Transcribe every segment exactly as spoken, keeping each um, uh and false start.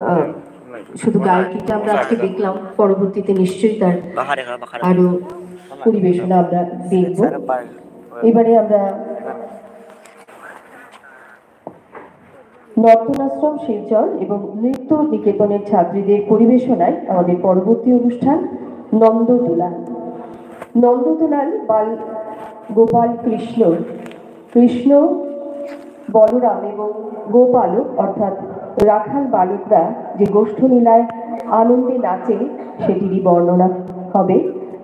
আহ, শুধু গায়কিটা আমরা আজকে দেখলাম, পরবর্তীতে নিশ্চয়ই তার আরো পরিবেশনা আমরা দেখব। এবারে আমরা নর্তনাশ্রম শিলচর এবং নৃত্য নিকেতনের ছাত্রীদের পরিবেশনায় আমাদের পরবর্তী অনুষ্ঠান নন্দদোলাল। নন্দদোলাল বাল গোপাল কৃষ্ণ, কৃষ্ণ, বলরাম এবং গোপালক অর্থাৎ রাখাল বালকরা যে গোষ্ঠলীলায় আনন্দে নাচে, সেটিরই বর্ণনা হবে।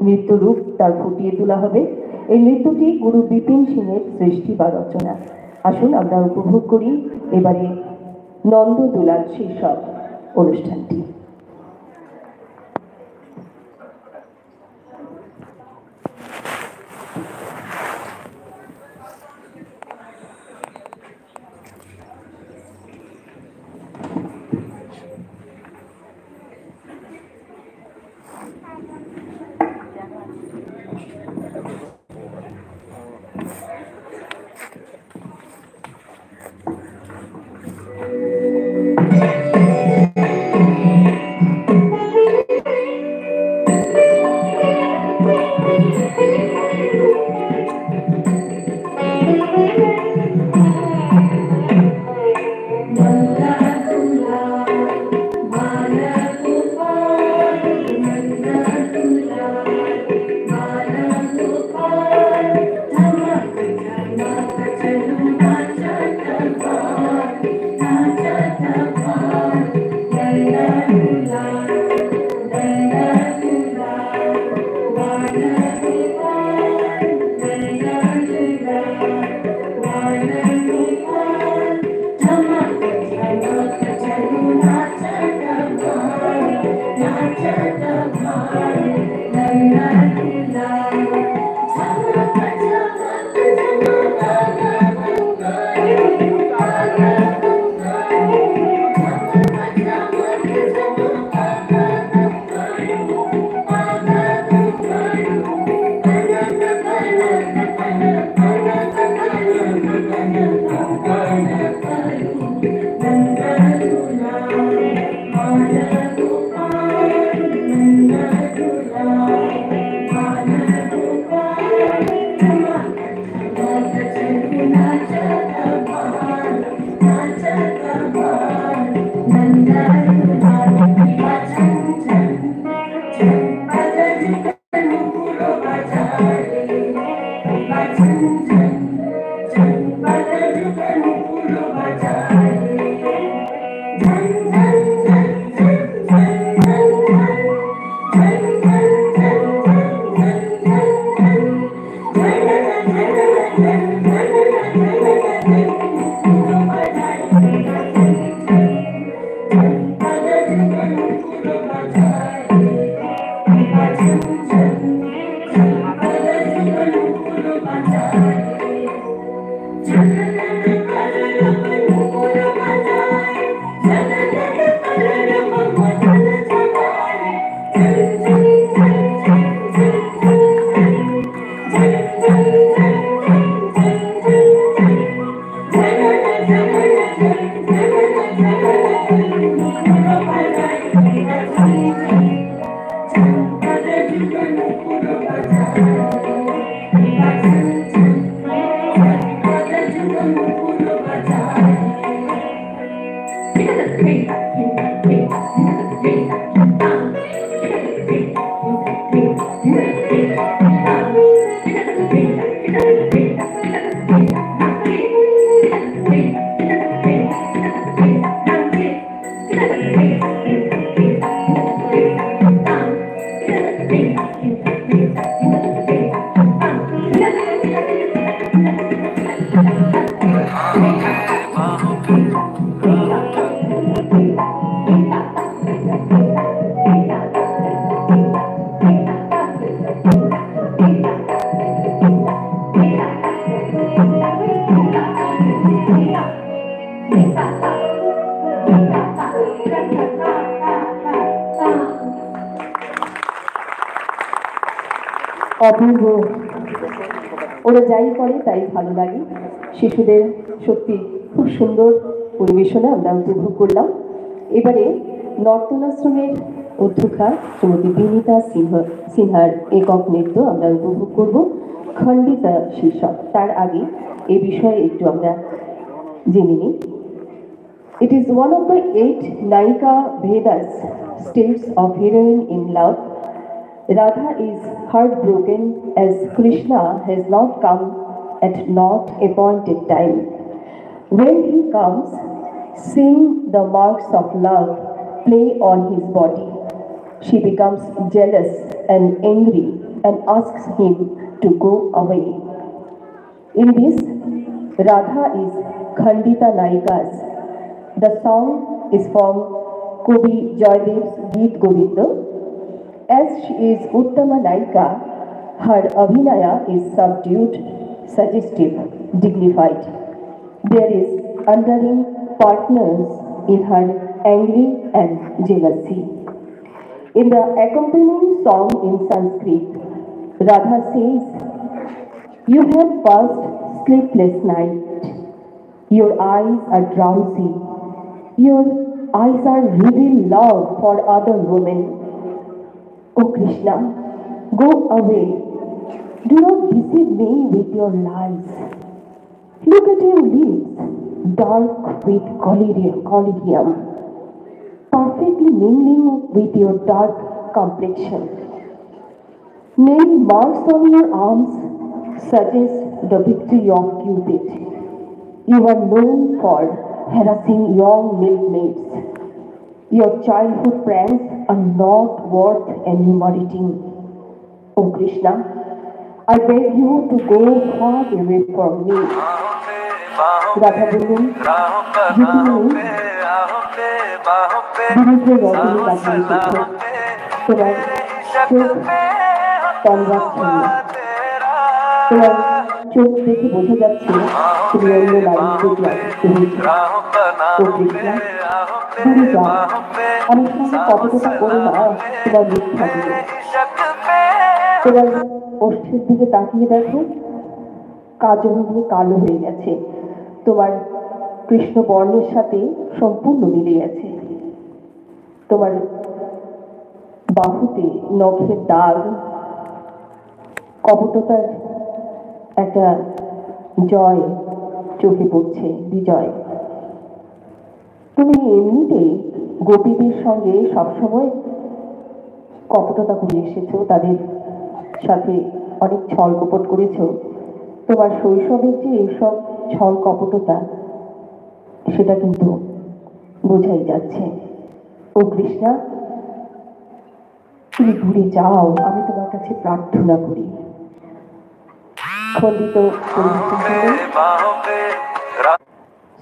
নৃত্য রূপ তার ফুটিয়ে তোলা হবে। এই নৃত্যটি গুরু বিপিন সিংহের সৃষ্টি বা রচনা। আসুন আমরা উপভোগ করি এবারে নন্দদোলাল শীর্ষক অনুষ্ঠানটি। অপূর্ব। ওরা যাই করে তাই ভালো লাগে। শিশুদের সত্যি খুব সুন্দর পরিবেশনা আমরা উপভোগ করলাম। এবারে নর্তনাশ্রমের অধ্যক্ষা শ্রীমতী বিনীতা সিংহ সিনহার একক নৃত্য আমরা উপভোগ করব, খণ্ডিতা শীর্ষক। তার আগে এ বিষয়ে একটু আমরা জেনে নিই। It is one of the eight Nayika Bhedas, states of heroine in love. Radha is heartbroken as Krishna has not come at not appointed time. When he comes, seeing the marks of love play on his body, she becomes jealous and angry and asks him to go away. In this, Radha is Khandita Nayikas. The song is from Kobi Joydev's Geet Govinda. As she is Uttama Nayika, her abhinaya is subdued, suggestive, dignified. There is underlying partners in her angry and jealousy. In the accompanying song in Sanskrit, Radha says, "You have passed sleepless night. Your eyes are drowsy. Your eyes are reveal love for other women. Oh Krishna, go away. Do not deceive me with your lies. Look at your lips, dark with collyrium, collyrium, perfectly mingling with your dark complexion. Many marks on your arms suggest the victory of Cupid. You are known for harassing young milkmaids. Your childhood pranks are not worth enumerating. Oh Krishna, I beg you to go far away from me." Radha বললেন, "যদি তুমি বিরুদ্ধ রজনী কাটিয়ে দিচ্ছ, তোমার চোখ তন্দ্রাচ্ছন্ন, তোমার চোখ দেখে বোঝা যাচ্ছে তুমি অন্য নারীর প্রতি আকৃষ্ট হয়েছ। ও কৃষ্ণা, দূরে যাও, আমার সঙ্গে কপটতা করো না, তোমার মিথ্যা দিয়ে। তোমার ওষ্ঠের দিকে তাকিয়ে দেখো, কাজল দিয়ে কালো হয়ে গেছে, তোমার কৃষ্ণ বর্ণের সাথে সম্পূর্ণ মিলে গেছে। তোমার বাহুতে নখের দাগ, কপটতার একটা জয় চোখে পড়ছে, বিজয়।" তুমি এমনিতেই গোপীদের সঙ্গে সবসময় কপটতা করে এসেছো, তাদের সাথে অনেক ছল কপট করেছো। তোমার শৈশবের যে এইসব ছল কপটতা, সেটা কিন্তু বোঝাই যাচ্ছে। ও কৃষ্ণা, তুমি দূরে যাও, আমি তোমার কাছে প্রার্থনা করি। খণ্ডিত পরিবেশন করবেন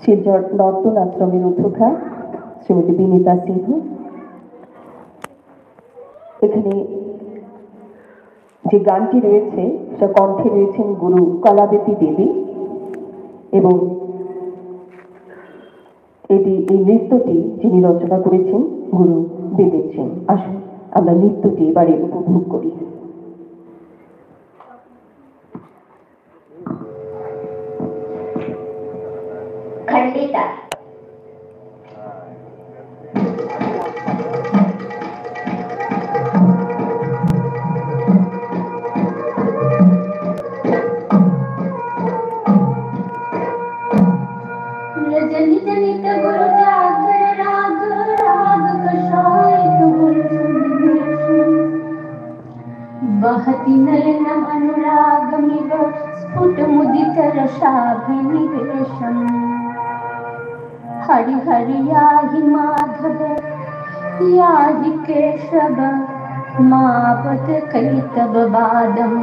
শিলচর নর্তন আশ্রমের অধ্যক্ষা শ্রীমতী বিনীতা সিংহ। এখানে যে গানটি রয়েছে, সেটা কণ্ঠে রয়েছেন গুরু কলাবেতী দেবী এবং এটি, এই নৃত্যটি যিনি রচনা করেছেন গুরু বিবেক সিং। আসুন, আমরা নৃত্যটি এবারে উপভোগ করি। খণ্ডিতা। रजनी जनित गुरु जागर राग, राग कषाय गुरु संदेश। वहति नयनमनुरागमिव स्फुटमुदितरसाभिनिवेशम्। हरिहरि याहि माधव याहि केशव मापद कैतव वादम्।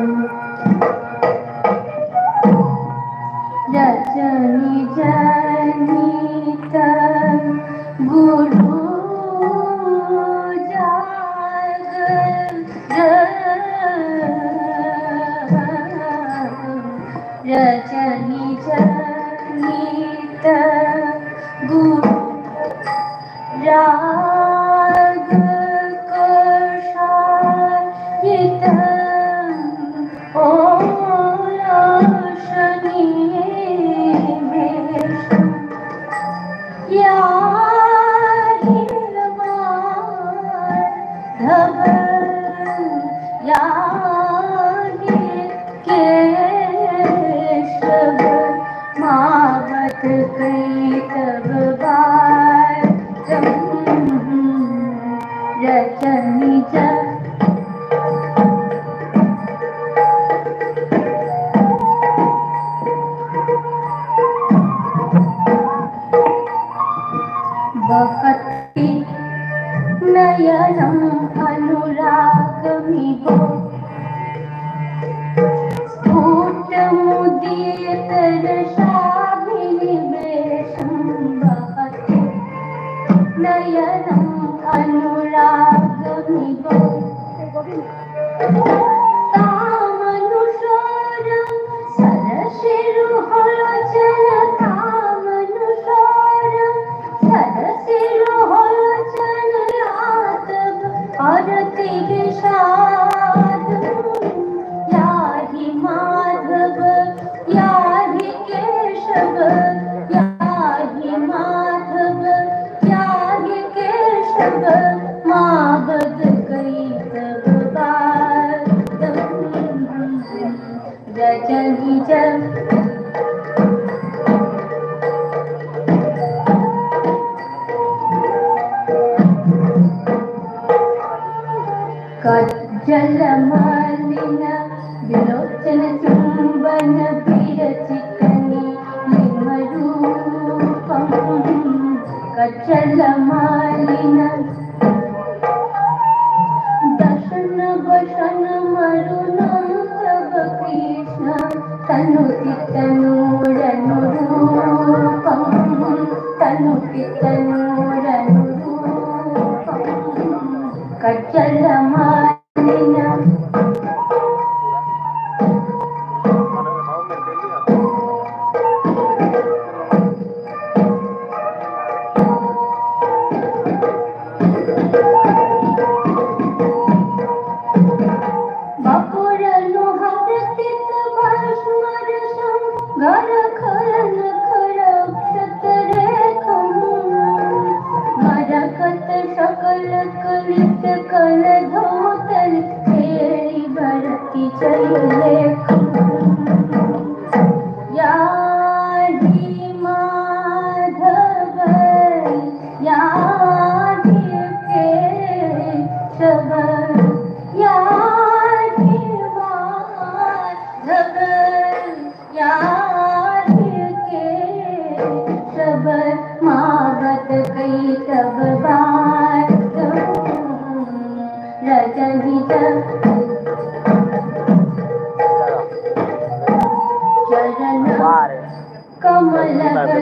रजनी जनित गुरु जागर रजनी जनित गुरु राग कषायित ओलसनिवेश। याहि रचनि च। वहति नयनम् अनुरागमिव। स्फुटमुदितरसाभिनिवेशं वहति नयनम् अनुरागमिव। तामनुसोरं सरसिरुहलोचन तामनुसोरं सरसिरुहलोचन यादव अरति विषाद। याहि माधव याहि केशव याहि माधव याहि केशव मा बद कई तब बादम। रजनी जब कज्जल मालिन विलोचन चुंबन विरचित नीलिम रूपम। कज्जल मालिन दशन वशन मरुणम तब कृष्ण तनु चित नूर अनुरूपम। तनु चित नूर अनुरूपम। कज्जल मालिन वपुरनुहरतित भस्मरसं गरखरन खरक्षत रेखं। मरकत सकल कलित कल धोतल खेल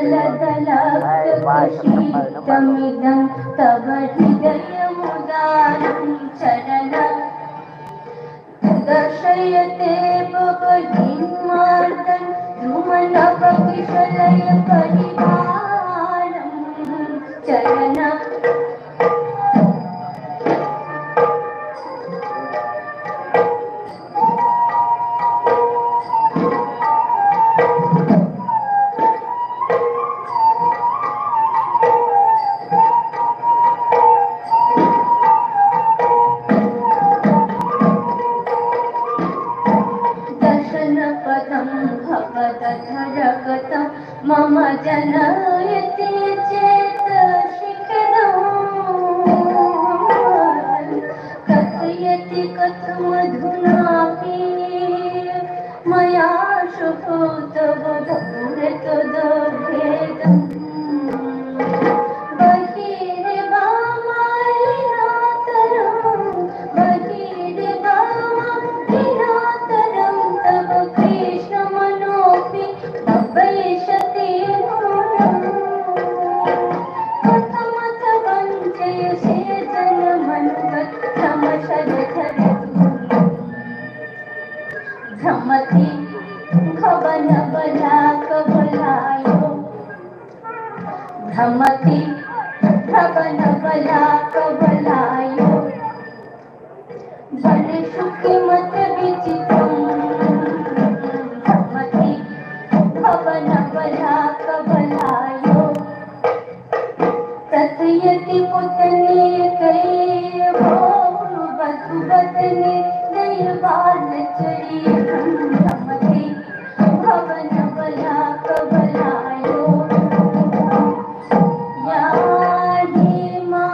जलदलक्तप्रशीतमिदं तव हृदयमुदारं चरण दर्शयते भवभीमार्दं द्रुमनभकुशलयपरिवारं चरण दर्शनपदं भवदधरगतं मम जनयति चेतशिखरम्। कथयति कथमधुनापि मया शुभो तव भूरितदुर्भेदम्। बहिर्वा मालिनातरं, बहिर्वा मालिनातरं तव कृष्णमनोऽपि भवैषति नूनम्। कथमथ वञ्चयसे जनमनुगतमशरधरम्। भ्रमति भवनवलाकवलायो, भ्रमति भवनवलाकवलायो, बलषु किमतविचित्रम्। भ्रमति भवनवलाकवलायो, कथयति पुतने कैर्भो वधुवदने दैवालचरितं भ्रमति भवनवलाकवलायो। याहि मा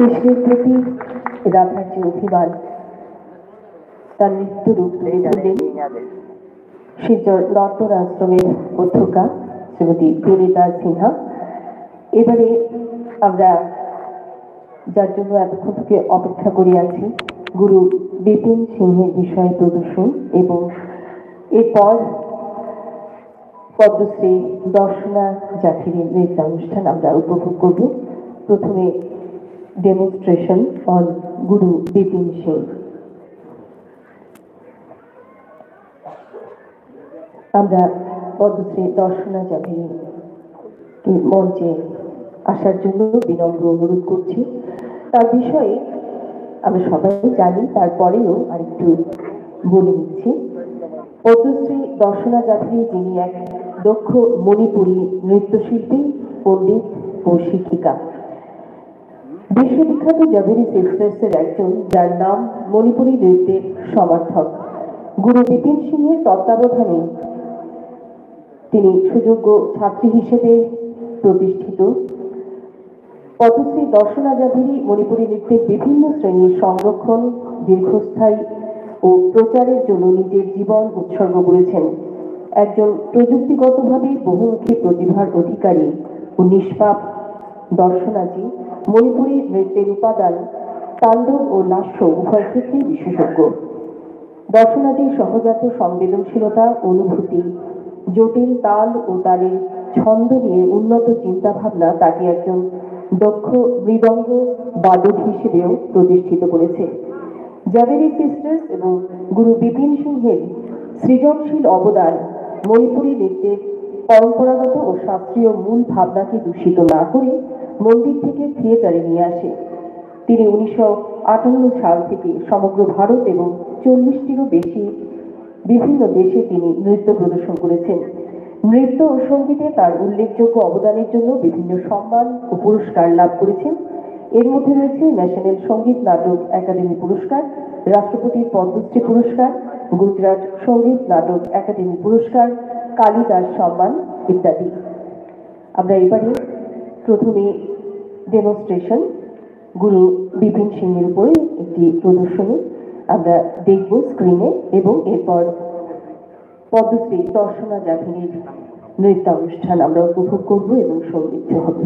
কৃষ্ণের প্রতি রাধার যে অভিমান, তার নৃত্য রূপ তুলে ধরলেন শিলচর নটবর আশ্রমের অধ্যক্ষা শ্রীমতী বিনীতা সিনহা। এবারে আমরা যার জন্য এতক্ষণ থেকে অপেক্ষা করে আছি, গুরু বিপিন সিংহের বিষয়ে প্রদর্শন এবং এরপর পদ্মশ্রী দর্শনা জাফিরি নৃত্যানুষ্ঠান আমরা উপভোগ করব। প্রথমে demonstration on গুরু বিপিন সিং। আমরা পদ্মশ্রী দর্শনা জাফিরি মঞ্চে আসার জন্য বিনম্র অনুরোধ করছি। তার বিষয়ে আমরা সবাই জানি, তারপরেও আরেকটু বলে নিচ্ছি। পদ্মশ্রী দর্শনা জাফিরি, যিনি এক দক্ষ মণিপুরী নৃত্যশিল্পী, পণ্ডিত ও শিক্ষিকা। বিশ্ববিখ্যাত জাভেরি সিস্টার্সের একজন, যার নাম মণিপুরী নৃত্যের সমার্থক। গুরু বিপিন সিংহের তত্ত্বাবধানে তিনি সুযোগ্য ছাত্রী হিসেবে প্রতিষ্ঠিত। পদ্মশ্রী দর্শনা জাভেরি মণিপুরী নৃত্যের বিভিন্ন শ্রেণীর সংরক্ষণ, দীর্ঘস্থায়ী ও প্রচারের জন্য নিজের জীবন উৎসর্গ করেছেন। একজন প্রযুক্তিগতভাবে বহুমুখী প্রতিভার অধিকারী ও নিষ্পাপ দর্শনাজি, মণিপুরী নৃত্যের উপাদান, তাণ্ডব ও লাস্য উভয় ক্ষেত্রেই বিশেষজ্ঞ। দর্শনাজির সহজাত সংবেদনশীলতা, অনুভূতি, জটিল তাল ও তালের ছন্দ নিয়ে উন্নত চিন্তাভাবনা তাকে একজন দক্ষ মৃদঙ্গ বাদক হিসেবেও প্রতিষ্ঠিত করেছে। জাভেরি সিস্টার্স এবং গুরু বিপিন সিংহের সৃজনশীল অবদান মণিপুরী নৃত্যের পরম্পরাগত ও শাস্ত্রীয় মূল ভাবনাকে দূষিত না করে মন্দির থেকে থিয়েটারে নিয়ে আসে। তিনি উনিশশো আটান্ন সাল থেকে সমগ্র ভারত এবং চল্লিশটিরও বেশি বিভিন্ন দেশে তিনি নৃত্য প্রদর্শন করেছেন। নৃত্য ও সঙ্গীতে তার উল্লেখযোগ্য অবদানের জন্য বিভিন্ন সম্মান ও পুরস্কার লাভ করেছেন। এর মধ্যে রয়েছে ন্যাশনাল সঙ্গীত নাটক একাডেমি পুরস্কার, রাষ্ট্রপতির পদ্মশ্রী পুরস্কার, গুজরাট সঙ্গীত নাটক একাডেমি পুরস্কার, কালিদাস সম্মান ইত্যাদি। আমরা এবারে প্রথমে ডেমনস্ট্রেশন গুরু বিপিন সিংহের উপরে একটি প্রদর্শনী আমরা দেখব স্ক্রিনে, এবং এরপর পদ্মশ্রী দর্শনা জাতিনীর নৃত্যানুষ্ঠান আমরা উপভোগ করব এবং সমৃদ্ধ হব।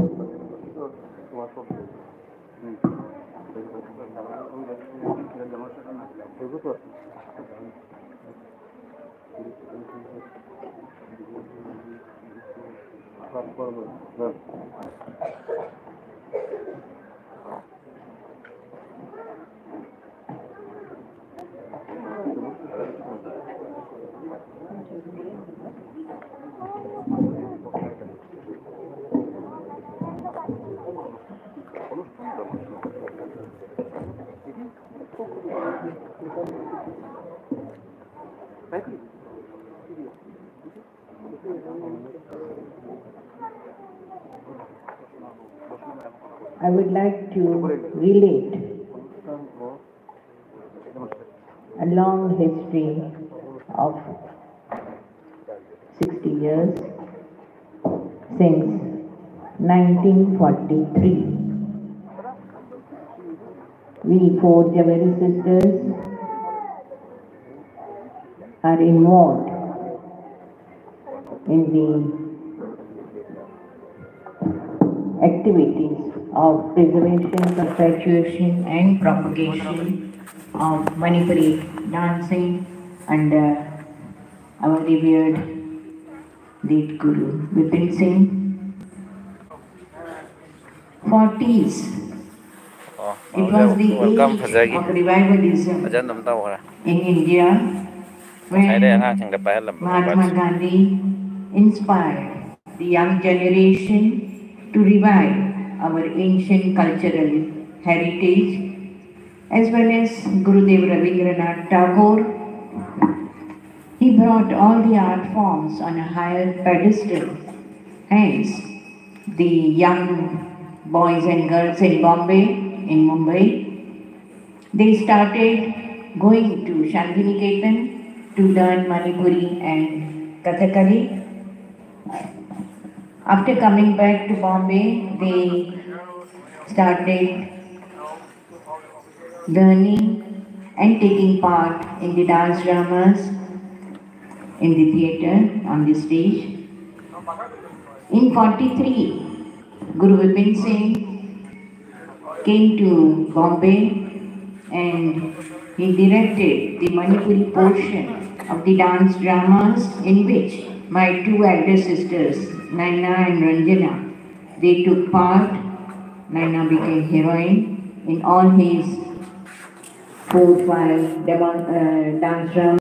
I would like to relate a long history of sixty years since nineteen forty-three. We four Jhaveri sisters are involved in the activities of preservation, perpetuation and propagation of Manipuri dancing under our revered late Guru Bipin Singh. Forties, ꯑꯣ it was the welcome age ꯐꯖꯈꯤ of revivalism ꯐꯖꯅ ꯑꯗꯨꯝ ꯇꯧꯈ꯭ꯔꯦ in India when ꯉꯁꯥꯏꯗꯩ ꯑꯉꯥꯡꯁꯤꯡꯗ ꯄꯥꯏꯍꯜꯂꯝꯕꯅꯦ Mahatma Gandhi inspired the young generation to revive our ancient cultural heritage, as well as Gurudev Rabindranath Tagore. He brought all the art forms on a higher pedestal. Hence, the young boys and girls in Bombay, in Mumbai, they started going to Shantiniketan to learn Manipuri and Kathakali. After coming back to Bombay, they started learning and taking part in the dance dramas in the theatre, on the stage. In forty-three, Guru Vipin Singh came to Bombay and he directed the Manipuri portion of the dance dramas, in which my two elder sisters, Naina and Ranjana, they took part. Naina became heroine in all his four, five demon, uh, dance dramas.